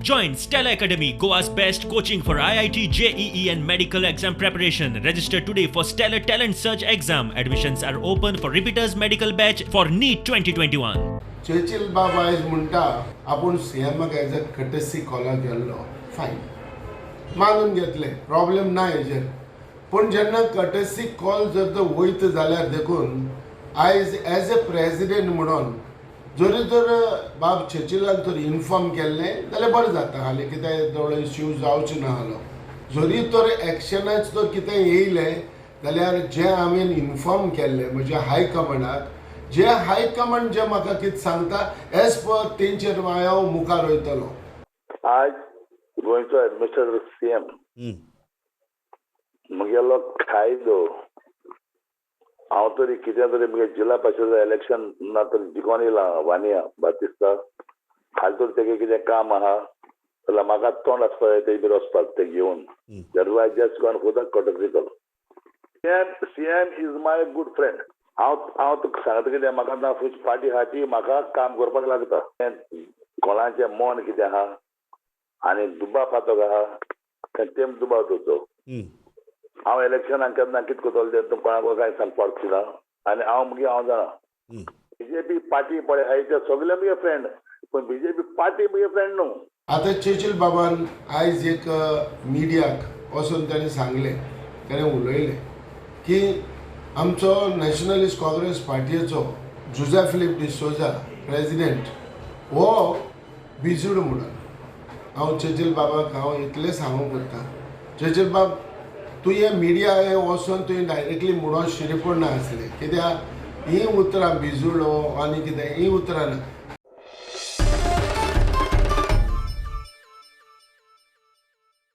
Join Stellar Academy, Goa's best coaching for IIT, JEE and medical exam preparation. Register today for Stellar Talent Search exam. Admissions are open for repeaters medical batch for NEET 2021. Churchill बाब आयज म्हणटा आपूण सीएमाक as a courtesy कॉलाक गेल्लो, fine, मानून घेतलें, problem ना हेजेर. पूण जेन्ना कटसी कॉल जर तो वयता जाल्यार देखून आयज एज अ प्रेजिडेंट म्हणून जरी तर बाब चर्चिलान तर इन्फॉर्म केल्लें जाल्यार बरें जाता हालीं, कितें थोडो इश्यू जावचो ना आहलो. जरी तर एक्शनाच तर कितें येयलें जाल्यार जें हांवें इन्फॉर्म केल्लें म्हज्या हायकमांडाक, जे हायकमांड जे म्हाका कितें सांगता एज पर तेंचेर हांव मुखार वयतलो. आज गोंयचो एडमिनिस्ट्रेटर सीएम म्हगेलो कायदो हांव तरी कितें तरी म्हगे जिल्हा परिशद इलेक्शन ना तरी जिखोन येयला वानिया बातिस्ता हाल तर तेगे कितें काम आहा जाल्यार म्हाका तोंड आसपा जाय तेजे बरोबर वचपाक तें घेवन. That I just gone for the courtesy call. CM is my good friend. हांव हांव तुका सांगता कितें, म्हाका ना पार्टी आहा ती म्हाका काम करपाक लागता. कोणाचें मन कितें आहा आनी दुबाव फातोक आहा तें दुबाव दवरचो. हांव इलेक्शनाक केन्ना कितें करतलो तें तुमकां कोणाक कांय सांगपाक ना आनी हांव मागीर हांव जाणा. बीजेपी पार्टी पळय आहा ते सगळे म्हगे फ्रेंड, पूण बीजेपी पार्टी म्हगे फ्रेंड न्हू. आतां चर्चिल बाबान आयज एक मिडियाक वचून ताणें सांगलें, ताणें उलयलें की आमचो नॅशनलिस्ट काँग्रेस पार्टीचो जुझे फिलीप डिसोजा प्रेजिडेंट हो बिजूड म्हणून. हांव चर्चिल बाबाक हांव इतलें सांगूंक सोदता, चर्चिल बाब तूं हे मिडिया हे वचोन तुवें डायरेक्टली म्हणून शिरी पडना आसलें, कित्याक हीं उतरां बिजुडो आनी कितें हीं उतरां ना.